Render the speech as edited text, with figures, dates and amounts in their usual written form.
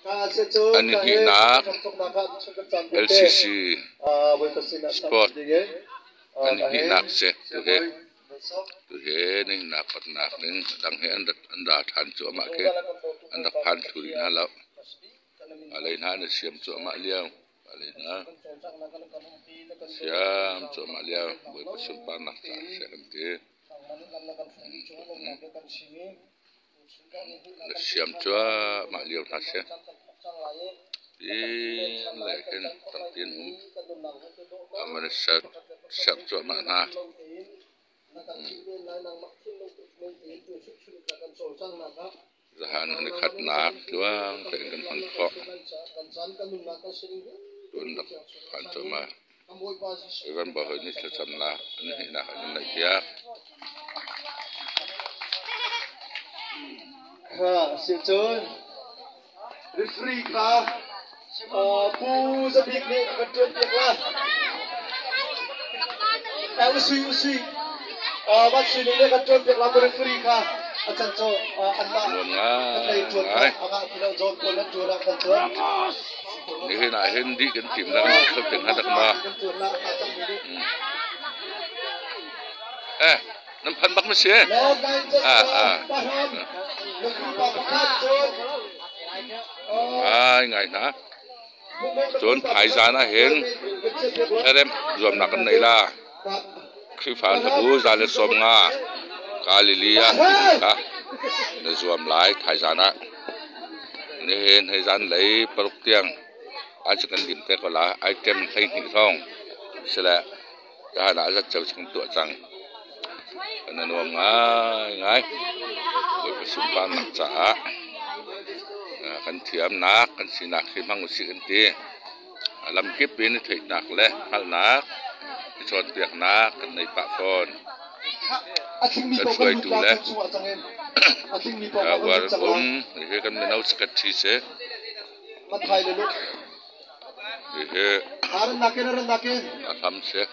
An i hnihnak LCC Sport an i hnihnak si tuhi. Tuhi nihinnak patnak ning dang he an ra ṭhan cuahmah khi an rak phan thlu rih hna lo. A lei hna an i siam cuahmah lio. A lei hna siam cuahmah lio. Bawipa sunparnak caah seh kan ti. Na siam cuahmah lio hna si. Tin le khin tampi an um. An van i serh cuahmah hna. Zahan an i khatnak tluang tein kan hman khawh. Tuan rak phan cuahmah. Ivan Bawi nih thlacamnak an hnihnak an in neihpiak. Kha si cun referee kha Pu Zabik nih a kan ṭuan piak la. Usui usui Van Sui nih kan ṭuan piak la referee kha a can cu anmah kan lei ṭuan kha a ngah ti lo zawn pawl an ṭuan ah kan ṭuan. Nihin ah hin dih kan tim la kan kho ting hadak ma. Eh, nan phan bak ma si? Ah, ah. Ngai ngai hna. Cun thaizan ah hin therem zuamnak kan nei la. Khrihfa hlabu za le 50 Galilee ah kha na zuam lai thaizan ah. Nihin hei zan lei 6 tiang ai cu kan lim te ko la. Item 12 hrawng sile Tahan ah zatceo chung tuah cang. Kan i nuam ngaingai. Bawipa sunparnak caah kan thiamnak, kan sinak hi hmang usih kan ti. A lamkip in i theihnak le hngalhnak, i cawnpiaknak kan nei pah fawn. Kan hruaitu le uar um hihi kan mino secretary si. Hihi a hlam si.